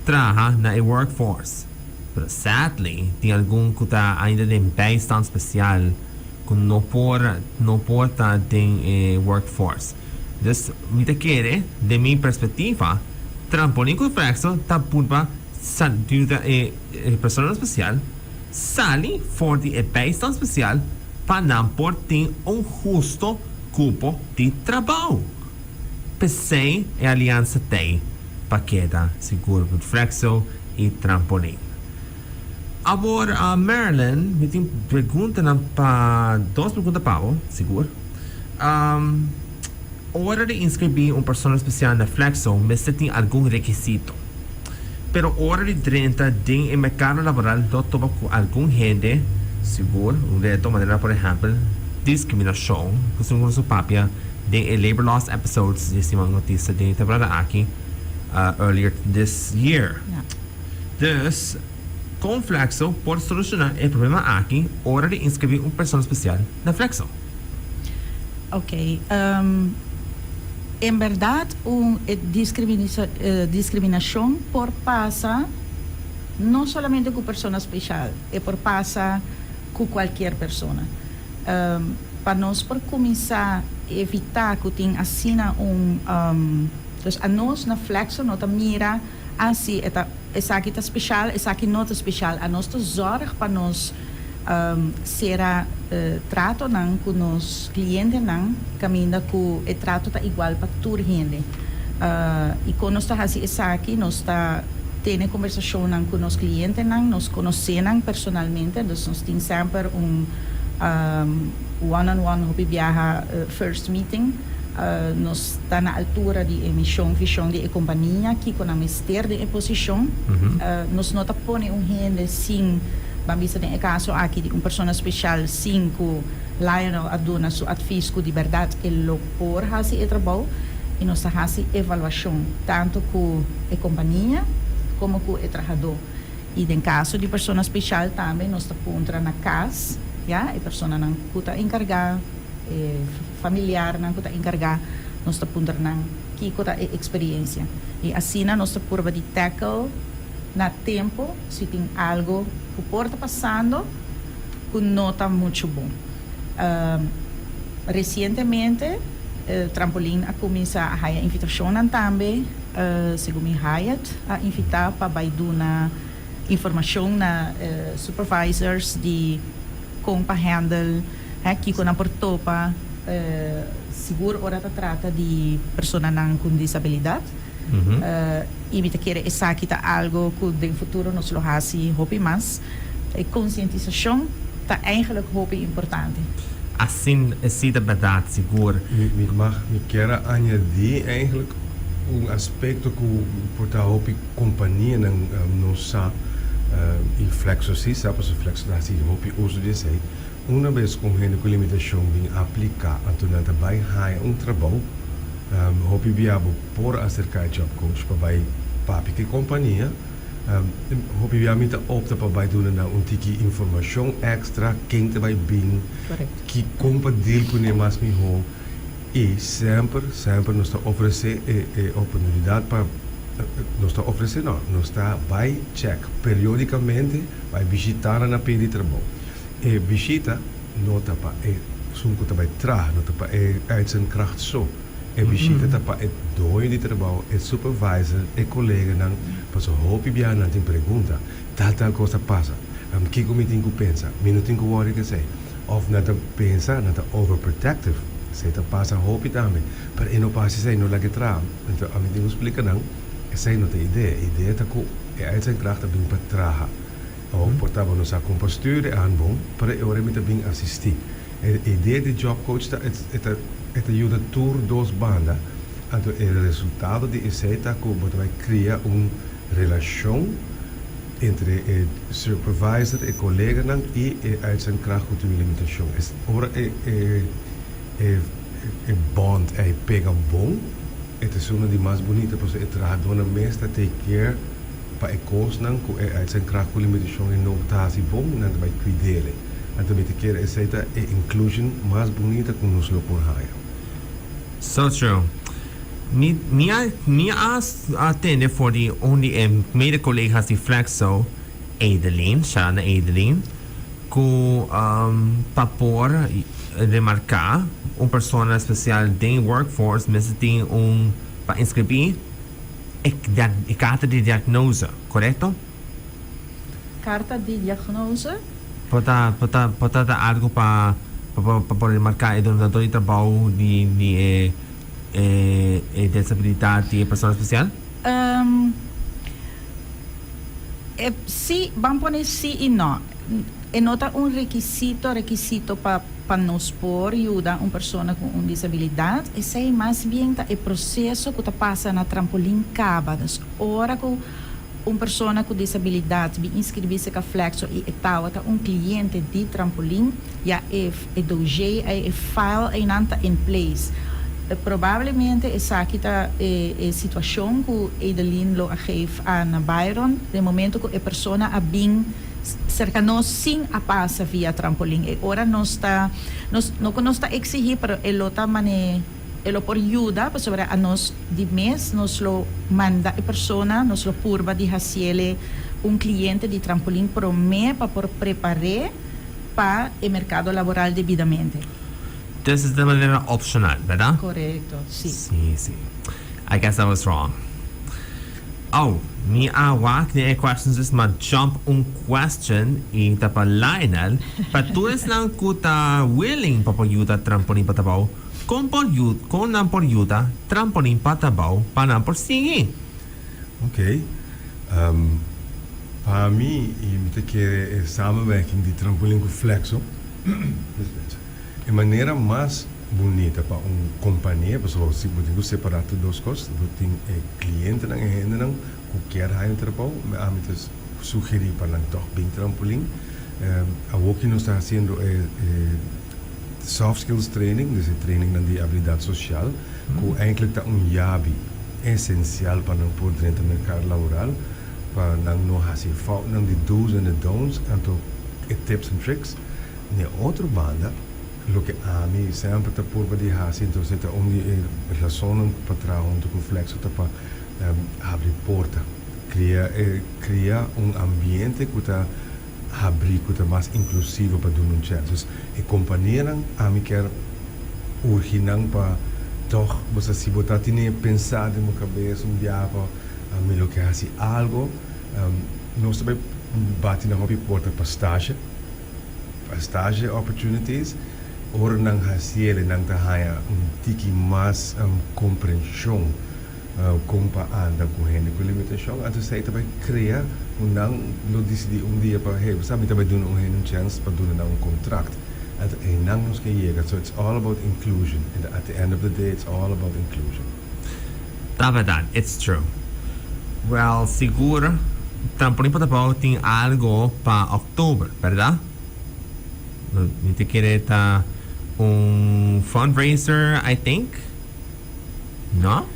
traha na e workforce. Pero sadly tin algun cu ta ainda den bijstand special cu no por no por ta den e workforce. Dus mi ta kere, den mi perspectiva, Trampolin cu Flexo ta purba yuda e personanan special sali for di e bijstand special pa nan por tin un husto cupo di trabao. P'esey e aliansa t'ey pa keda sigur cu Flexo y Trampolin. Awor Marilyn, mi tin preguntanan pa, dos pregunta pa bo, sigur. Ora di inscribi un persona special na Flexo mester tin algun rekisito. Pero ora di drenta den e mercado laboral lo topa cu algun hende, sigur, un reto manera por ehempel discriminacion, cu segun nos a papia den e Labor Laws episodes di Siman Noticia den e temporada aki earlier this year. Dus, con Flexo por soluciona e problema aki ora di inscribi un persona special na Flexo? Ok, en berdad un e discriminacion por pasa no solamente cu persona special, e por pasa cu cualkier persona. Pa nos por cuminsa evita cu tin asina un, dus anos na Flexo no ta mira, ah si e ta esaki ta special, esaki no ta special, anos ta zorg pa nos Sera tratonan ku nos klientenan kaminda ku e trato ta igual pa tur hende. I kon nos ta hasi esaki? Nos ta tene kombersashonnan ku nos klientenan, nos konosé nan personalmente, dus nos tin semper un one on one hopi biaha first meeting. Nos ta na altura di e mishon, vishon di e kompania, kiko nan mester den e posishon. Nos no ta pone un hende sin. Ban bisa den e kaso aki di un persona speshal sin ku Lionel a duna su advis ku di bèrdat e lo por hasi e trabou i nos ta hasi evaluashon tantu ku e kompania komo ku e trahadó. I den kaso di persona speshal tambe nos ta puntra na kas ya e personanan ku ta enkargá, e familiarnan ku ta enkargá nos ta puntra nan kiko ta e eksperiensia i asina nos ta purba di tackle na tempu si tin algo ku por ta pasando ku no ta muchu bon. Resientemente Trampolin a kuminsá a haya invitashonnan tambe, segun mi Hyatt a invitá pa bai duna informashon na supervisors di kon pa handle, kiko nan por topa, sigur ora ta trata di personanan ku disabilidat. I mi ta kere esaki ta algo ku den futuro nos lo hasi hopi mas. E konsientisashon ta eigenlijk hopi importante. Asina esei ta bèrdat, sigur. Mi mag mi kier a añadí eigenlijk un aspekto ku por ta hopi kompanianan no sa i Flexo sí sa pasobra Flexo ta hasi hopi uso di esei. Una bes ku un hende ku limitashon bin apliká anto nan ta bai haña un trabou, hopi bia bo por aserká e job coach pa bai papia ku e kompania. Hopi bia mi ta opta pa bai duna nan un tiki informashon èkstra, ken ta bai bin, ki kon pa deal kuné mas mihó. I semper, semper nos ta ofresé e e oportunidat pa, nos ta ofresé no, nos ta bai chèk periódikamente, bai bishitá nan na pidi trabou. E bishita no ta pa e esun ku ta bai traha, no ta pa e uitzendkracht so. E bishita ta pa e doño di trabou, e supervisor, e koleganan, pasobra hopi biaha nan tin pregunta, tal tal kos ta pasa, kiko mi tin ku pensa? Mi no tin ku wòri ku esei. Òf nan ta pensa nan ta overprotective, esei ta pasa hopi tambe, pero e no pasa esei, no laga e traha. Anto ami tin ku splika nan, esei no ta e idea. E idea ta ku e uitzendkracht ta bin pa traha. Awor por ta bo no sa kon pa stuur e aanbon, pero e ora mi ta bin asistí. E idea di job coach ta e ta e ta yuda tur dos banda, anto e resultado di esei ta ku bo ta bai kria un relashon entre e supervisor, e koleganan i e uitzendkracht ku tin un limitashon. Es ora e e e e bond ei pega bon, e ta esun di mas bunita pasobra e trahadónan mes ta take care. Pa e kosnan ku e uitzendkracht ku limitashon e no ta hasi bon, nan ta bai kuid'el. Anto mi ta kere esei ta e inclusion mas bunita ku nos lo por haña. So true. Mi mi a mi a a tende for di un di e mede kolegas di Flexo, Edeline, shout out na Edeline, ku pa por remarká un persona spesial den workforce mester tin un pa inskribí. E karta di diagnose, korekto? Karta di diagnose? Por ta, por ta, por ta ta algu pa, pa, pa por remarká e dunadó di trabou di, di e, e, e desabilidat di e persona spesial? E, sí, ban pone sí i no. E no ta un rekisito, rekisito pa pa nos por yuda un persona ku un disabilidat. Esei mas bien ta e proseso ku ta pasa na Trampolin kaba. Dus ora ku un persona ku disabilidat bin inskribí serka Flexo i e tawata un kliente di Trampolin, ya e e dossier ei, e file einan ta in place. Probablemente esaki ta e e situashon ku Edeline lo a geef aan Byron den momento ku e persona a bin. Serka nos sin a pasa via trampolin. E ora nos ta, nos, no ku nos ta eksihí, pero e lo ta mane, e lo por yuda pasobra a nos di mes nos lo manda e persona, nos lo purba di hasiele un kliente di trampolin promé pa por prepar'é pa e merkado laboral debidamente. Dus es di manera opshonal, bèrdat? Korekto, si. Si, si. I guess I was wrong. Oh, mi a wak den e questions list ma jump un question y ta pa Lionel, pa tur esnan cu ta willing pa por yuda Trampolin pa Trabou, con por con nan por yuda Trampolin pa Trabou pa nan por sigui? Ok, pa mi y mi ta kere e samenwerking di Trampolin cu Flexo, E manera mas bunita pa un kompania, pasobra si bo tin ku separá tur dos kos, bo tin e klientenan, e hendenan ku kier haña un trabou, ami ta sugerí pa nan tòg bin trampolin. Awor ki nos ta hasiendo e soft skills training, dus e trainingnan di abilidat sosial, ku eindelijk ta un yabi esensial pa nan por drenta merkado laboral, pa nan no hasi e foutnan di do's en de don'ts, anto e tips en tricks. N'e otro banda, loke ami semper ta purba di hasi, entonces ta un di e rasonnan pa traha hunto ku Flexo ta pa habri porta, kria e kria un ambiente ku ta habri, ku ta mas inklusivo pa duna un chèns. Dus e kompanianan ami kier urgi nan pa tòg, bo sa si bo ta tene pensá den bo kabes un biaha pa ami lo ke hasi algo, nos ta bai bati na hopi porta pa stasje. Pa stage opportunities, ora nan hasiel e nan ta haña un tiki mas komprenshon kon pa anda ku hende ku limitashon, anto esei ta bai krea Ku nan lo disidí un dia pa, hey, bo sa mi ta bai duna un hende un chèns pa duna nan un kontrakt. Anto einan nos ke yega. So it's all about inclusion. And at the end of the day it's all about inclusion. Ta bèrdat, it's true. Well, sigur Trampolin pa Trabou tin algo pa òktober, bèrdat? Mi ta kere ta un fundraiser, I think. No?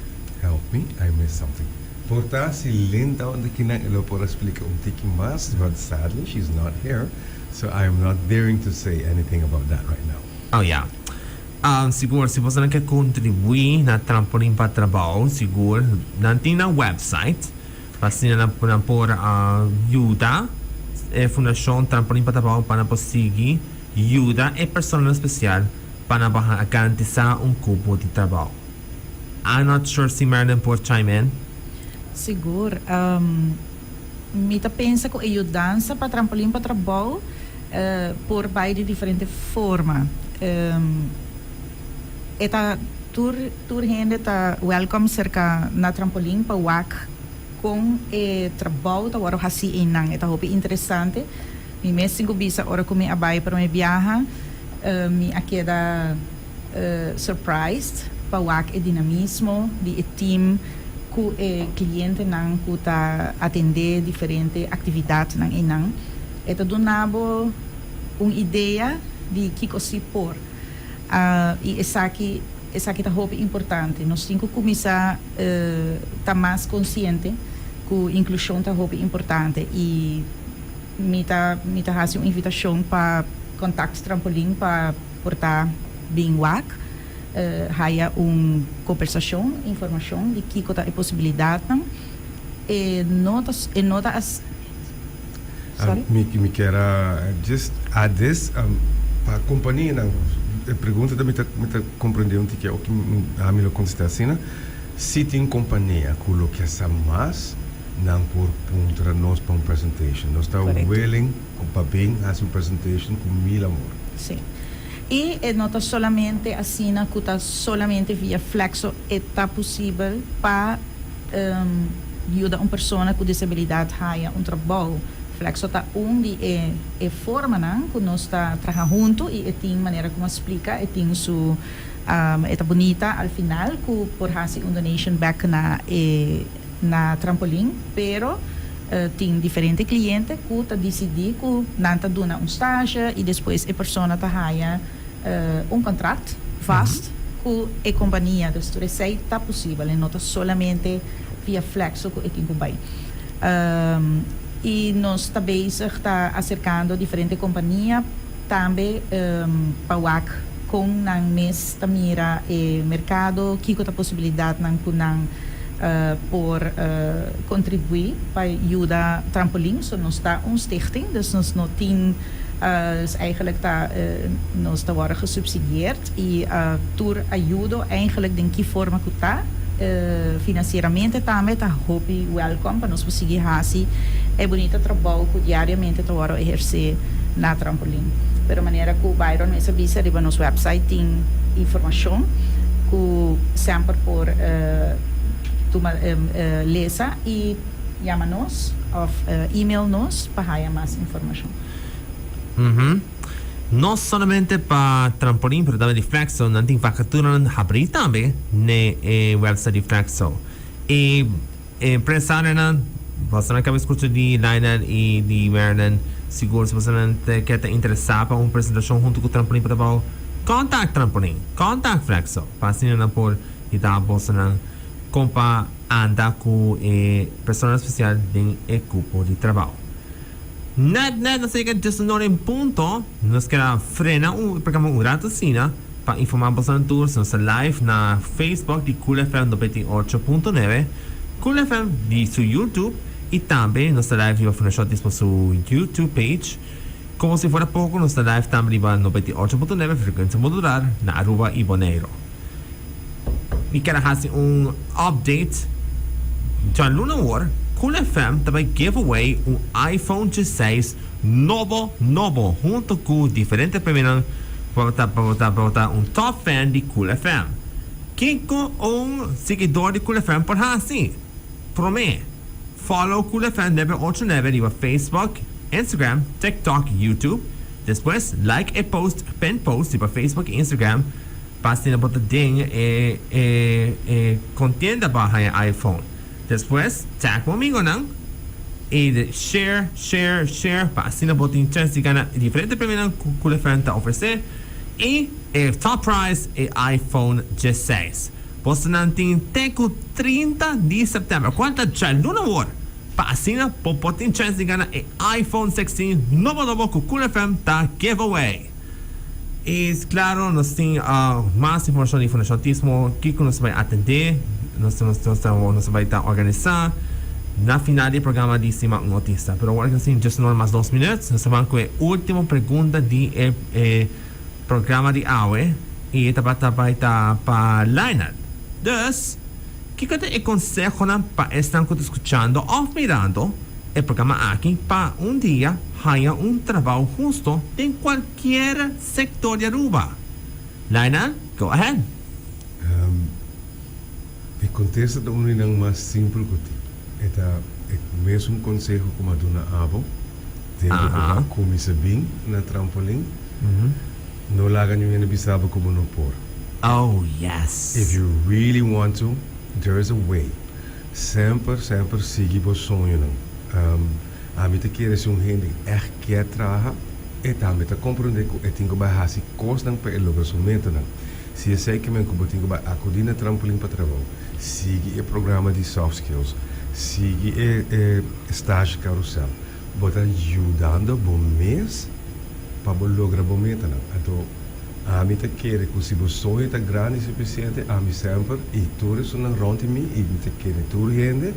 Help me, I missed something. Por ta si Lynn tabata kinan e lo por a splica un tiki mas, but sadly she's not here, so I am not daring to say anything about that right now. Oh ya. Sigur si bosonan ke contribui na Trampolin pa Trabao, sigur nan tin nan website pa asina nan nan por yuda e fundacion Trampolin pa Trabao pa nan por sigui yuda e personanan special pa nan por garantisa un cupo di trabao. I'm not sure si Marilyn por chime in. Sigur. Mi ta pensa ku e yudansa pa Trampolin pa Trabou por bai di diferente forma. E ta tur tur hende ta welkom serka na Trampolin pa wak kon e trabou ta wòrdu hasi einan. E ta hopi interesante. Mi mes tin ku bisa ora ku mi a bai promé biaha mi a keda surprised pa wak e dinamismo di e team ku e klientenan ku ta atendé diferente aktividatnan einan. E ta duna bo un idea di kiko si por. I esaki esaki ta hopi importante. Nos tin ku kuminsá ta mas konsiente ku inklushon ta hopi importante i mi ta mi ta hasi un invitashon pa kontakt Trampolin pa por ta bin wak haya un kombersashon, informashon di kiko ta e posibilidatnan. E no ta e no ta as sorry. Mi mi kier a just add this, pa kompanianan, e pregunta ta mi ta mi ta komprende un tiki oki ami lo kontesta asina, si tin kompania ku lo kier sa mas, nan por puntra nos pa un presentation. Nos ta willing pa bin hasi un presentation ku mil amor. Sí. I e no ta solamente asina ku ta solamente via Flexo e ta posibel pa yuda un persona ku disabilidat haya un trabou. Flexo ta un di e e formanan ku nos ta traha huntu i e tin manera ku mi a splika e tin su e ta bunita al final ku por hasi un donation bek na e na Trampolin pero tin diferente cliente cu ta dicidi cu nan ta duna un stage y despues e persona ta haya un contract vast cu e compania. Dus tur esey ta posibel en no ta solamente via Flexo cu e tin cu bay. Y nos ta bezig ta acercando diferente compania tambe pa wak con nan mes ta mira e mercado, kico ta posibilidadnan cu nan por contribui pa yuda Trampolin. So nos ta un stichting, dus nos no tin, dus eigenlijk ta nos ta worde gesubsidieerd y tur ayudo eigenlijk den ki forma cu ta, financieramente tambe ta hopi welcome pa nos por sigui haci e bunita trabou cu diariamente ta worde eherce na Trampolin. Pero manera cu Byron mes a bisa riba nos website tin informacion cu semper por tuma lesa y yama nos of email nos pa haya mas informacion. No solamente pa Trampolin pero tambe di Flexo nan tin vacaturanan habri tambe n'e e website di Flexo. E empresarionan, bosonan kaba skucha di Lionel i di Marilyn, sigur si bosonan ta ke ta interesá pa un presentashon huntu ku Trampolin pa Trabou, kontak Trampolin, kontak Flexo pa asina nan por yuda bosonan kon pa anda ku e personanan spesial den e kupo di trabou. Nèt nèt nos a yega diesunora en punto. Nos kier a frena un programa un rato asina pa informá bosonan tur si nos ta live na Facebook di Cool FM 98.9, Cool FM di su YouTube y tambe nos ta live riba Fundashon Autismo su YouTube page. Como si fuera poco nos ta live tambe riba 98.9 Frecuencia Modular na Aruba y Boneiro. Mi kier a hasi un update. Djaluna awor, Cool FM ta bai give away un iPhone 16 nobo nobo hunto cu diferente premionan pa bo ta pa bo ta pa bo ta un top fan di Cool FM. Kico un siguidor di Cool FM por hasi? Prome. Follow Cool FM 989 riba Facebook, Instagram, TikTok, YouTube. Despues like e post, pin post riba Facebook y Instagram pa asina bo ta den e e e contienda pa haña iPhone. Despues tag bo amigonan y share, share, share pa asina bo tin chance di gana e diferente premionan cu Cool FM ta ofrece y e top prize e iPhone 16. Bosonan tin te ku 30 di sèptèmber, kual ta djaluna awor, pa asina bo por tin chèns di gana e iPhone 16 nobo nobo ku Cool FM ta giveaway. I klaro nos tin mas informashon di Fundashon Autismo, kiko nos ta bai atendé, nos nos nos ta nos ta bai ta organisá na final di e programa di Stima un Autista. Pero awor nos tin just nor mas dos minüt, nos ta ban ku e último pregunta di e e Programa di awe y tabata bay ta pa Lionel. Dus, kico ta e consehonan pa esnan cu ta scuchando of mirando e programa aki pa un dia haya un trabao husto den cualkier sector di Aruba? Lionel, go ahead. E contesta ta uno di nan mas simpel cu tin. E ta e mesun conseho cu mi a duna abo tempo cu bo a cuminsa bin na trampolin. No laga niun hende bisa bo cu bo no por. Oh yes. If you really want to, there is a way. Semper, semper sigui bo soñonan. Ami ta kere si un hende echt kier traha, e tambe ta comprende cu e tin cu bai haci cosnan pa e logra su metanan. Si esei ke men ku bo tin ku bai akudí na Trampolin pa Trabou, sigui e programa di soft skills, sigui e e stage carrousel, bo ta yudando bo mes pa bo logra bo metanan. Anto ami ta kere ku si bo soño ta grandi sufisiente, ami semper i tur esunnan rònt di mi i mi ta kere tur hende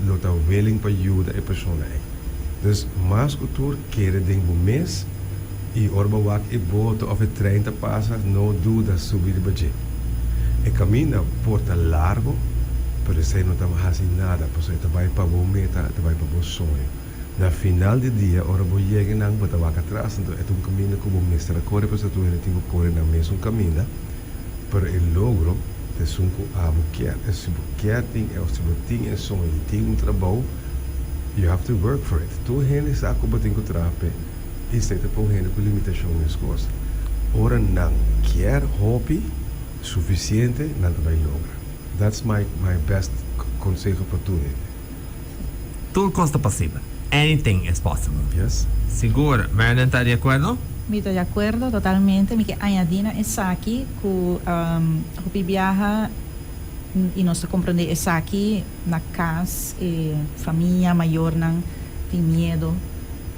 lo ta willing pa yuda e persona ei. Dus mas ku tur kere den bo mes i ora bo wak e boto òf e trein ta pasa no duda subi riba dje. E kaminda por ta largo pero esei no ta hasi nada pasobra e ta bai pa bo meta, e ta bai pa bo soño. Na final di dia ora bo yega einan bo ta wak atras anto e ta un kaminda ku bo mester a kore pasobra tur hende tin ku kore na mesun kaminda. Pero e logro ta esun cu abo kier. E si bo kier tin e of si bo tin e soño di tin un trabou, you have to work for it. Tur hende sa cu bo tin cu traha p'e y esey ta pa un hende cu limitacion mescos. Ora nan kier hopi suficiente, nan ta bay logra. That's my my best conseho pa tur hende. Tur cos ta posibel. Anything is possible. Yes. Sigur. Marilyn ta di acuerdo? Mi ta di acuerdo totalmente. Mi ke añadi na esaki cu hopi biaha y nos ta comprende esaki na cas e famia, mayornan tin miedo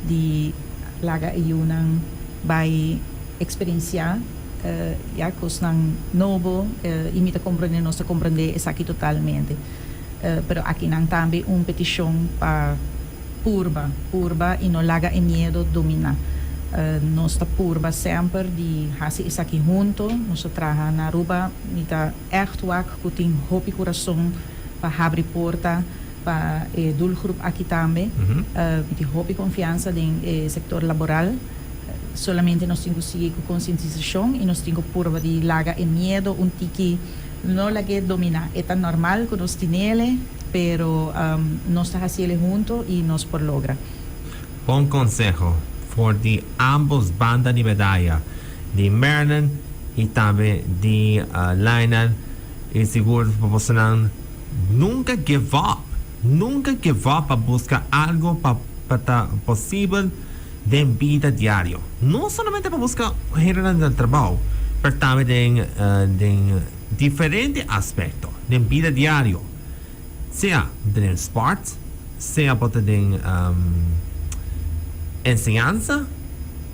di laga e yunan bay experiencia ya cosnan nobo y mi ta comprende, nos ta comprende esaki totalmente. Pero akinan tambe un petishon pa purba, purba i no laga e miedo dominá. Nos ta purba semper di hasi esaki hunto. Nos ta traha na Aruba. Mi ta ègt wak ku tin hopi kurason pa habri porta pa e doelgroep aki tambe. Mi tin hopi konfiansa den e sektor laboral. Solamente nos tin ku sigui ku konsientisashon i nos tin ku purba di laga e miedo un tiki. No lag'é dominá. E ta normal ku nos tin'ele, pero nos ta hasiele hunto i nos por logra. Bon konseho for di ambos banda di medaya, di Marilyn i tambe di Lionel. I sigur pa bosonan nunka give up, nunka give up pa buska algo pa pa ta posibel den bida diario. No solamente pa buska hendenan den trabou, pero tambe den den diferente aspekto den bida diario. Sea den sport, sea bo ta den enseñansa,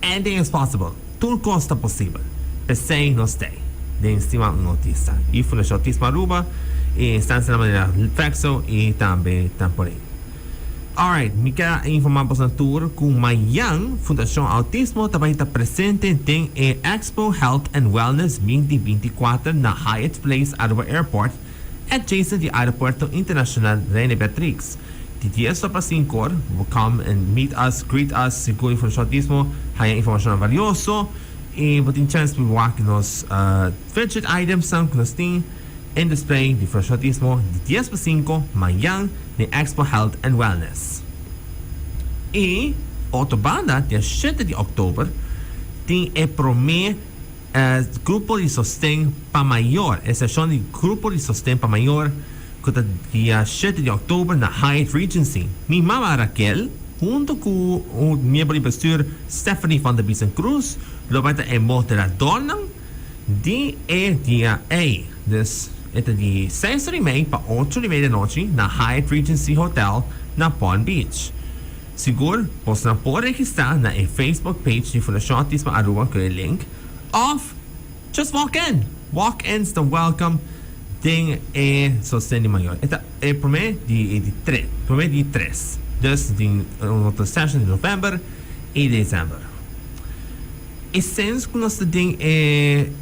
anything is possible. Tur kos ta posibel. P'esei nos t'ei den Stima un Autista i Fundashon Autismo Aruba i instancianan manera Flexo i tambe Tamporin. Alright, mi ke informa boso tur ku mayan Fundashon Autismo ta bai ta presente den e Expo Health and Wellness 2024 na Hyatt Place Aruba Airport, adjacent di Aeropuerto Internacional Reina Beatrix. Di dies or pa sinku or, bo come and meet us, greet us, sigur di Fundashon Autismo, haña informashonnan valioso i bo tin chèns pa wak nos fidget itemsnan ku nos tin. In Display di Fundacion Autismo di dies pa sinku mañan den Expo Health and Wellness. Y otro banda dia shete di october tin e prome grupo di sosten pa mayor, e seshon di grupo di sosten pa mayor cu ta dia shete di october na Hyatt Regency. Mi mama Raquel hunto cu miembro di bestuur Stephanie van der Biesen Cruz lo bay ta e moderadornan di e dia ey. Dus e ta di seis ora y mei pa ocho ora y mei di anochi na Hyatt Regency Hotel na Palm Beach. Sigur bosnan por registrá na e Facebook page di Fundacion Autismo Aruba ku e link òf just walk in! Walk-ins ta welcome den e sosten di mayor. E ta e promé di e di tres, promé di tres. Dus tin un otro session di november i december. E sens ku nos ta den e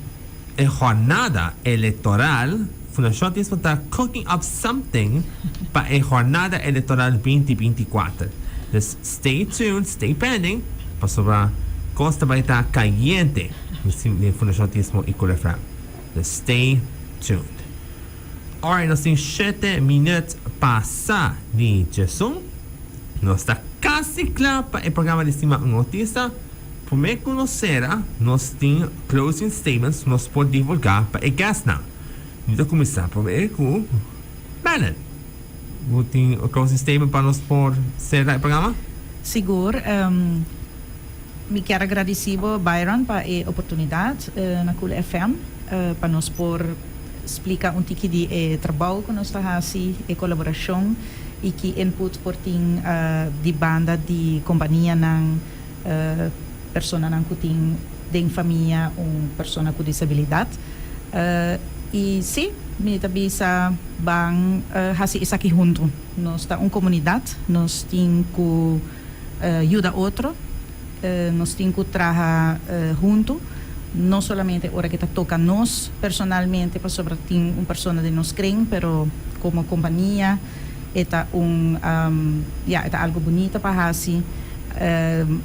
e jornada electoral, Fundacion Autismo ta cooking up something pa e jornada electoral binti binti kuater. Dus stay tuned, stay pending, pasobra cos ta bay ta cayente den Fundacion Autismo y Cool FM. Dus stay tuned. Alright, nos tin shete minuut pasa di djesun. Nos ta casi cla pa e programa di Stima un Autista. Promé ku nos sera, nos tin closing statements nos por divulgá pa e guestnan. Mi ta kuminsá promé ku Madeline. Bo tin un closing statement pa nos por sera e programa? Sigur. Mi kier a gradisí bo, Byron, pa e oportunidat na Cool FM pa nos por splika un tiki di e trabou ku nos ta hasi, e kolaborashon i ki input por tin di banda di kompanianan, personanan ku tin den famia un persona ku disabilidat. I sí, mi ta bisa ban hasi esaki huntu. Nos ta un komunidat, nos tin ku yuda otro, nos tin ku traha huntu, no solamente ora ke ta toka nos personalmente pasobra tin un persona den nos kren, pero komo kompania. E ta un, ya, e ta algo bunita pa hasi.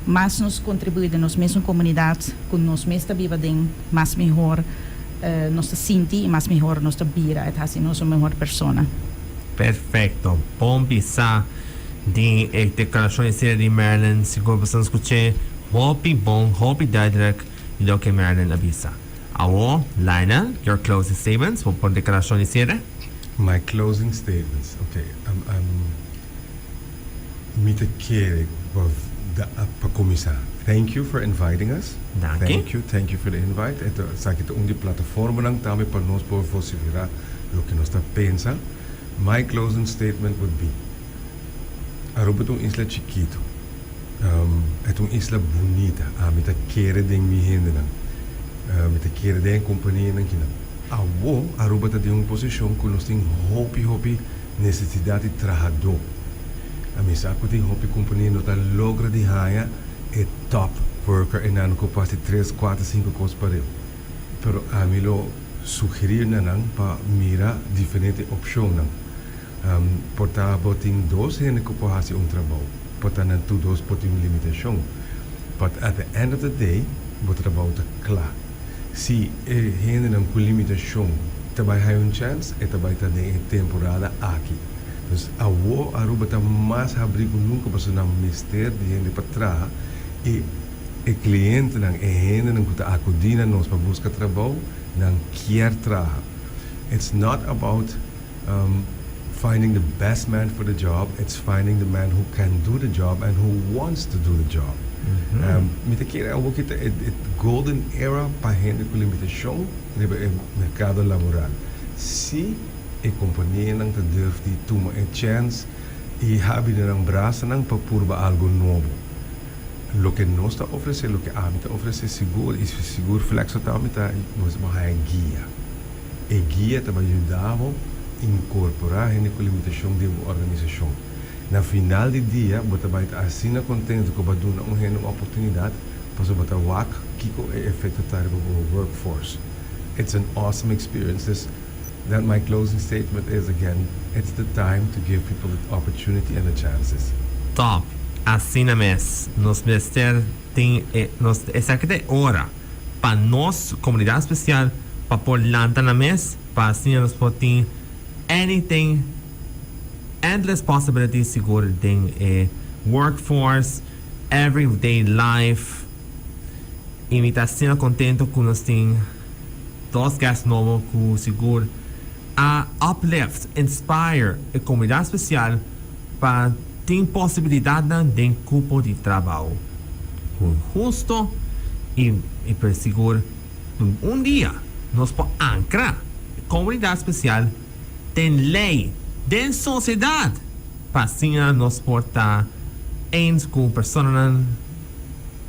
Mas nos kontribuí den nos mesun komunidat ku nos mes ta biba den, mas mihor nos ta sinti i mas mihor nos ta bira. E ta hasi nos un mihor persona. Perfecto. Bon bisa di e declaracion di sera di Marilyn. Sigur boso a scuché hopi bon, hopi duidelijk di loke Marilyn a bisa. Awo, Lionel, your closing statements, bo por declaracion di cierre? My closing statements, ok, mi ta kere pa kuminsá, thank you for inviting us, Danki. Thank you, thank you for the invite, e ta esaki ta un di plataformanan tambe pa nos por vociferá loke nos ta pensa. My closing statement would be, Aruba ta un isla chikitu, e ta un isla bunita, ami ta kere den mi hendenan, mi ta kere den e kompanianan kinan. Awo Aruba ta den un posishon ku nos tin hopi hopi nesesidat di trahadó. A mi sa ku tin hopi kompania no ta logra di haña e top worker enan ku por hasi tres, kuater, sinku kos pareu. Pero ami lo sugerir na nan pa mira diferente opshonnan. Por ta bo tin dos hende ku por hasi un trabou, por ta nan tur dos por tin un limitashon, but at the end of the day bo trabou ta kla. Si e hendenan ku limitashon ta bai haña un chèns, e ta bai ta den e temporada aki. Dus awor Aruba ta mas habrí ku nunka pasobra nan mester di hende pa traha i e klientenan, e hendenan ku ta akudí na nos pa buska trabou, nan kier traha. It's not about finding the best man for the job, it's finding the man who can do the job and who wants to do the job. Mi ta kere awor ki ta e golden era pa hende ku limitashon riba e merkado laboral. Si e kompanianan ta durf di tuma e chèns i habri nan brasanan pa purba algu nobo. Loke nos ta ofresé, loke ami ta ofresé sigur i sigur Flexo tambe ta, nos bo haña guia. E guia ta bai yuda bo inkorporá hende ku limitashon den bo organisashon. Na final di dia bo ta bai ta asina kontentu ku bo a duna un hende un oportunidat pasobra bo ta wak kiko e efekto ta riba bo workforce. It's an awesome experience. Dus that my closing statement is again, it's the time to give people the opportunity and the chances. Top! Asina mes nos mester tin e nos esaki ta e ora. Pa nos komunidat spesial pa por lanta nan mes. Pa asina nos por tin anything, endless possibilities sigur den e workforce, everyday life. Y mi ta asina contento cu nos tin dos guests nobo cu sigur a uplift, inspire e comunidad special pa tin posibilidadnan den cupo di trabao cu husto y y sigur un dia nos por ancra e comunidad special den ley, den sociedad, pa asina nos por ta eens cu personanan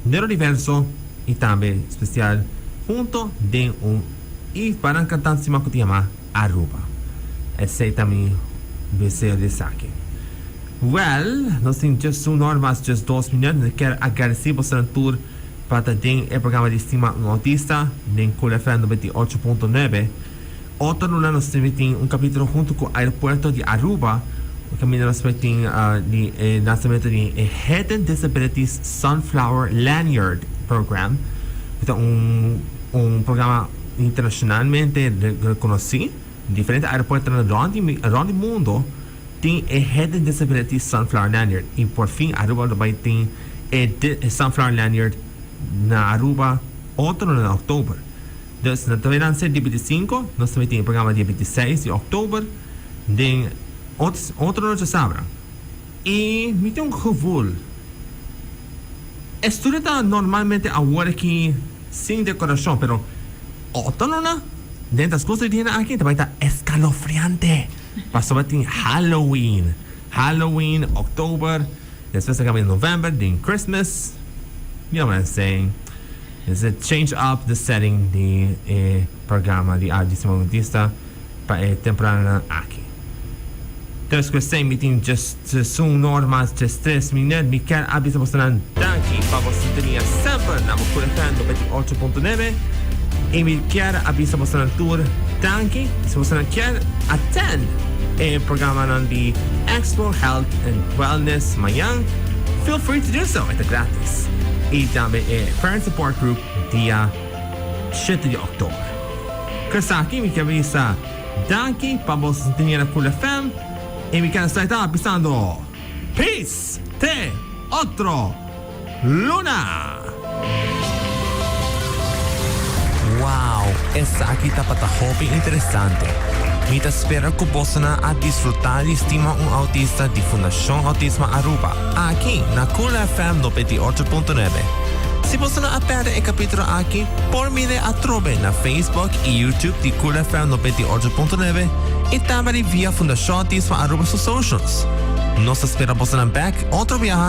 neurodiverso y tambe special hunto den un y pa nan cantante sima cu ta yama Aruba. Esey ta mi deseo di esaki. Well, nos tin just un hora mas just 2 minuut. Mi kier agradeci boso tur pa ta den e programa di Stima un Autista den Cool FM 98.9. Otro luna nos tin un capitulo hunto cu Aeropuerto di Aruba. Caminda nos tin di lansamento di Hidden Disabilities Sunflower Lanyard Program. Ta un programa internacionalmente reconoci. Diferente aeropuerto rond mundo tin e Hidden Disabilities Sunflower Lanyard. Y por fin Aruba tambe tin e Sunflower Lanyard na Aruba otro na october. Dus na tambe lansa dia 25, nos tambe tin e programa dia 26 di october, den otro nochi sabra. Y mi tin un gevoel. Estudio ta normalmente awor aki sin decoracion, pero otro luna, den transcurso di dia aki, tambe ta escalofriante. Pasobra tin Halloween. Halloween, october, despues ta november, den Christmas. You know what I'm saying? It's a change up the setting di programa di Stima un Autista pa e temporada aki. Dus cu mi tin just un ora mas just 3 minuut. Mi kier avisa boso danki pa boso sintonia semper na Cool FM 98.9. Y mi kier avisa boso tur danki. Si boso kier attend e programa di Expo Health and Wellness mañan, feel free to do so. E gratis. Y tambe e Parent Support Group dia 7 di october. Cu esaki mi kier avisa danki pa boso sintonia na Cool FM. Y mi kier ta avisando peace te otro luna. Wow, esaki tabata hopi interesante. Mi ta spera cu boso a disfruta di Stima un Autista di Fundacion Autismo Aruba, aki na Cool FM 98.9. Si bo a perde e capitulo aki, por mira atrobe na Facebook y YouTube di Cool FM 98.9 y tambe via Fundacion Autismo Aruba su socials. Nos ta spera boso back otro biaha.